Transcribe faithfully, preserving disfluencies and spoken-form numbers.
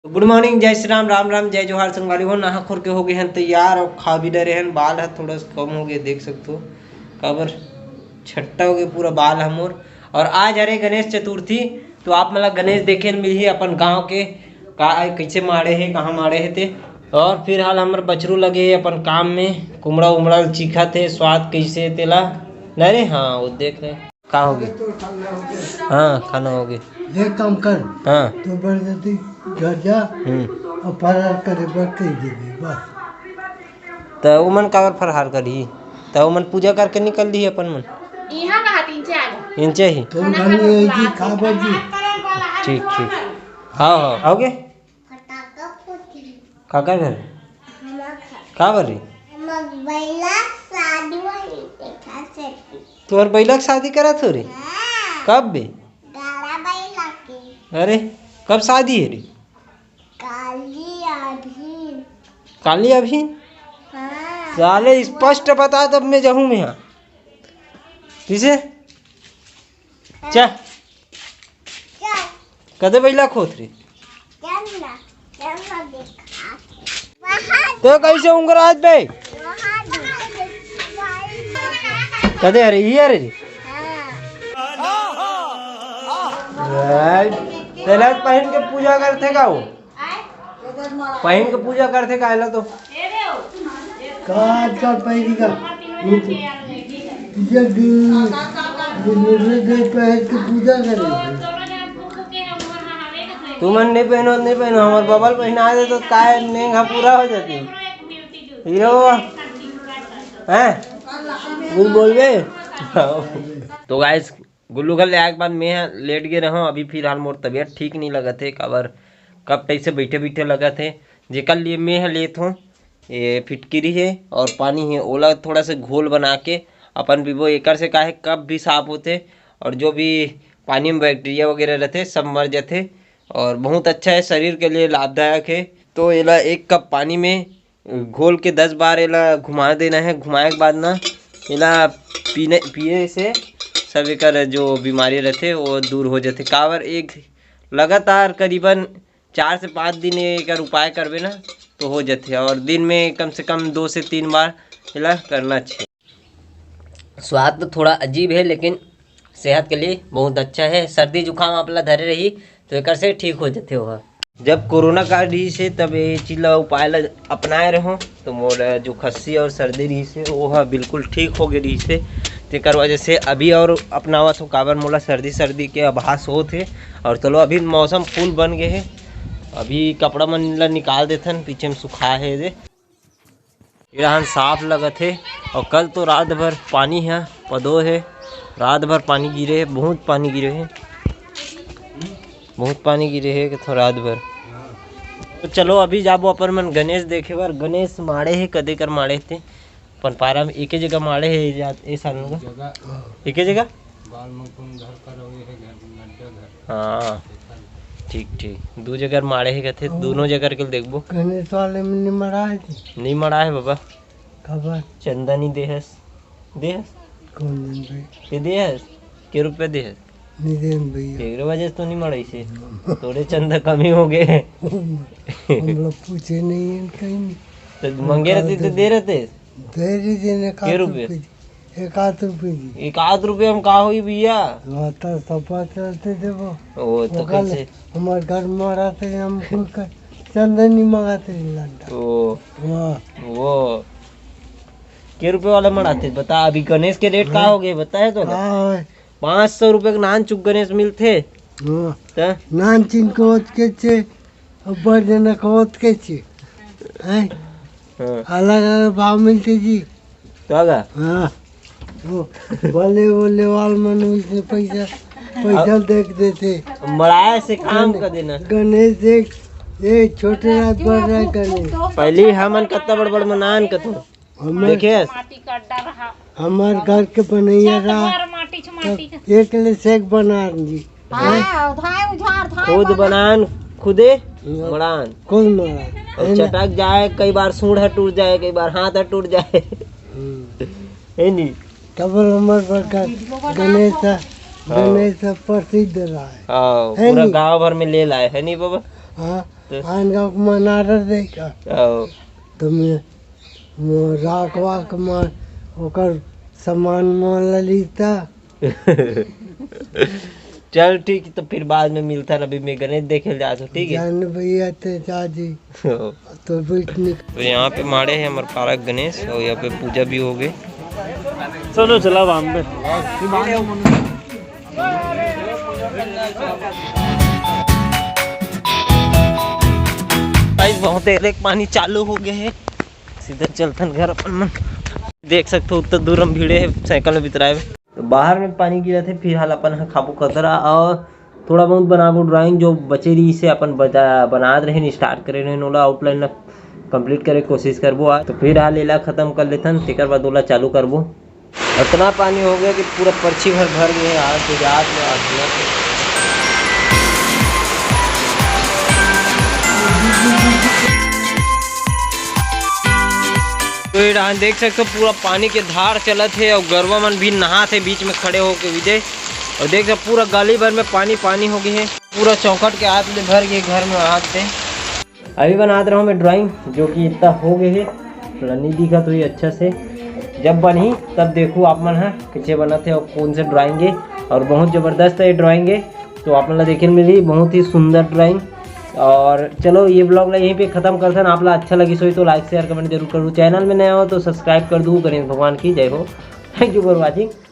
तो गुड मॉर्निंग, जय श्री राम, राम राम, जय जोहार संगवारी हो। नहा खोर के हो गए हैं तैयार और खा भी डरे हैं। बाल है थोड़ा सा कम हो गए, देख सकते हो, काबर छट्टा हो गए पूरा बाल हमोर। और आज हरे गणेश चतुर्थी, तो आप मन ला गणेश देखे ल मिलही अपन गांव के, का कैसे माड़े हे, कहाँ माड़े हे ते। और फिलहाल हमर बछरू लगे हे अपन काम में, कुमड़ा उमड़ा ल चीखत हे, स्वाद कैसे हे तेला। नहीं रे, हाँ वो देख रहे। का होगे? हाँ, खाना होगे। एक काम कर, हाँ। तू बड़ जल्दी घर जा हम्म। और फरार करे बर कह देबे, बस। त उमन काबर फरहार करही? त उमन पूजा करके निकल दिही अपन मन। इहाँ कहा तीन से आ जा। इनसे ही? तो खाना घर में खा लो, जी, खा लो, जी। ठीक, ठीक। हाँ, हाँ। आओगे? फटाका फूटी। काकर घर? हमार घर। का बर रे? हमार बइला शादी वाली देखा से। तोहर बइला के शादी करत हो रे? हाँ। कब बे? गाड़ा बइला के। अरे, कब शादी है रे? काली अभी। काली अभी? हाँ। साले स्पष्ट बता, तब मैं जाहूँ मैं यहाँ। किसे? चा। चा। कदे बइला खोत रे? चल ना, चल ना देखा। वहाँ तो कैसे उंगरात बे? वहाँ देखा। कदे अरे, ये अरे रे? हाँ। राइट। तेला पहन के पूजा करथे का वो? पहिन के पूजा करथे काहेला तो। का आजकल पहिरी का? जग गुजर गए पहिर के पूजा करे। तुमन नहीं पहनो, नहीं पहनो, हमर बबल पहिना दे तो काय नेंग हा पूरा हो जाती। हीरो, हैं? कुछ बोलबे? तो गाइस, गुल्लू घर ले आए के बाद मैं लेट गे रहूँ। अभी फिलहाल मोर तबीयत ठीक नहीं लगत हे, काबर कब टाइप से बैठे बैठे लगत हे, जेकर लिए मैं ह लेत हूँ ये फिटकिरी हे और पानी हे, ओला थोड़ा से घोल बना के अपन पीबो। एकर से का हे, कफ भी साफ होथे और जो भी पानी में बैक्टीरिया वगैरह रहथे सब मर जाथे और बहुत अच्छा है, शरीर के लिए लाभदायक है। तो एला एक कप पानी में घोल के दस बार एला घुमा देना है। घुमाए के बाद ना एला पीने, पिए से सब एकर जो बीमारी रहथे वो दूर हो जाथे। काबर एक लगातार करीबन चार से पाँच दिन एकर उपाय करबे ना तो हो जाथे और दिन में कम से कम दो से तीन बार एला करना चाहिए। स्वाद तो थोड़ा अजीब है लेकिन सेहत के लिए बहुत अच्छा है। सर्दी जुकाम आप ला धरे रही तो एकर से ठीक हो जाथे ओहा। जब कोरोना काल रहिस हे तब ये चीज ला, उपाय ला अपनाए रहो तो मोर जो खस्सी और सर्दी रहिस हे वो ह बिल्कुल ठीक हो गए रहिस हे। तेकर वजह से अभी और अपनावत हो, काबर मोला सर्दी सर्दी के आभास होत हे। और चलो अभी मौसम फुल बन गए हे, अभी कपड़ा मन ला निकाल देथन, पीछे में सुखा हे दे। ये रहन साफ लगत हे। और कल तो रात भर पानी हे, पदो हे, रात भर पानी गिरे हे, बहुत पानी गिरे हे, बहुत पानी गिरे हे कथो रात भर। तो चलो अभी जाबो अपन मन गणेश देखे बर। गणेश माड़े हे, कदे कर माड़े हे ते अपन पारा में एके जगह माड़े हे जा-, ए साल में का? जगह एके जगह? बाल मंकुन घर पर हो, ये है घर, नड्डा घर। हाँ, ठीक, ठीक। दू जगह माड़े हे कथे, हाँ। दोनों जगह के देखबो। गणेश वाले में नहीं मड़ा है जी। नहीं मड़ा है बाबा। खबर? चंदा नहीं देहस। देहस? कौन दिन पे? ये देहस? के रुपया देहस? नहीं देन भैया। तेरे वजह से तो नहीं मड़ाई से। तोरे चंदा कमी हो गए। हम लोग पूछे नहीं है कहीं। तो मंगे रहते तो दे रहते। दे रही देने का के रुपये? रुपये? एक आध रुपये जी। एक आध रुपये हम का होई भैया? हाँ, तो सब बात रहते देबो। वो तो ओकर कैसे? हमारे घर में रहते हैं, हम कोई का चंदा नहीं मंगाते हैं लंडा। ओ, हाँ। वो के रुपये वाला मड़ाते बता, अभी गणेश के रेट का हाँ। हो गए बताए तो ना? हाँ, पाँच सौ रुपये के नान चुक गणेश मिलथे। हाँ। त? नान चिन को ओतके छे, अब्बड़ जना को ओतके छे। हैं? हाँ। अलग अलग भाव मिलथे जी। तो का? हाँ। वो बोले, बोले वाल मन इसने पैसा, पैसा अब देख देथे। मड़ाए से काम गण-, कर देना। गणेश देख, ये छोटे रात बड़ रहा गणेश। पहले हमन कत्ता बड़ बड़ मनान कथन। हमर, देखे? माटी का अड्डा रहा। हमर घर के बनैया छत रहा, भर माटी छ, माटी का। एक ले से एक बनान जी। धाय, धाय उझार, धाय खुद बना। बनान, खुदे हाँ। मड़ान। खुद मड़ान। और है ना? चटक जाए, कई बार सूंड ह टूट जाए, कई बार हाथ ह टूट जाए। हम्म। है नी? तब हमर बड़का गणेश, हाँ। गणेश प्रसिद्ध रहा है। हाँ, है पूरा नी? गांव भर में ले लाए, है नी बाबा? हाँ। आन गाँव के मन order दे का? ओ। तो मैं, मैं राख वाख मन ओकर सामान मन ला लीता। चल ठीक, तो फिर बाद में मिलता। अभी मैं गणेश देखे ला जात हूँ, ठीक है? जान भैया ते चाची। तो बैठ निक- तो यहाँ पे माड़े है हमारे पारक गणेश, और यहाँ पे पूजा भी हो गई। चलो चला बाम पे। गाइस, बहुत तेज पानी चालू हो गया है। सीधा चलथन घर अपन मन। देख सकते हो, उत्तर दूर हम भिड़े हैं साइकिल में बितराए हुए। तो बाहर में पानी गिरत हे, फिलहाल अपन ह खाबो कतरा और थोड़ा बहुत बनाबो ड्राइंग, जो बचे रही से अपन बजा-, बनात रहेन, start करे रहेन, ओला outline ला complete करे के कोशिश करबो आज। तो फिलहाल एला खत्म कर लेथन, तेकर बाद ओला चालू करबो। इतना पानी हो गया कि पूरा पर्ची भर भर गए आज के रात में, आज पूरा। तो ये डहान देख सकते हो, पूरा पानी के धार चलत हे और गरवा मन भी नहात हे बीच में खड़े होके विजय। और देख सकते पूरा गली भर में पानी पानी हो गए हे, पूरा चौखट के हाथ ले भर गए घर में हाथ से। अभी बनात रहो मैं ड्राइंग, जो कि इतना हो गए हे, थोड़ा नहीं दिखत होही अच्छा से। जब बनही तब देखू आप मन ह कैसे बनत हे और कौन से ड्राइंग हे, और बहुत जबरदस्त है ये ड्राइंग हे। तो आप मन ला देखे मिली बहुत ही सुंदर ड्राइंग। और चलो, ये ब्लॉग ला यहीं पे खत्म करथन। आप ला अच्छा लगिस होही तो like, share, comment जरूर करू। चैनल में नया हो तो subscribe कर दू। गणेश भगवान की जय हो। Thank you for watching।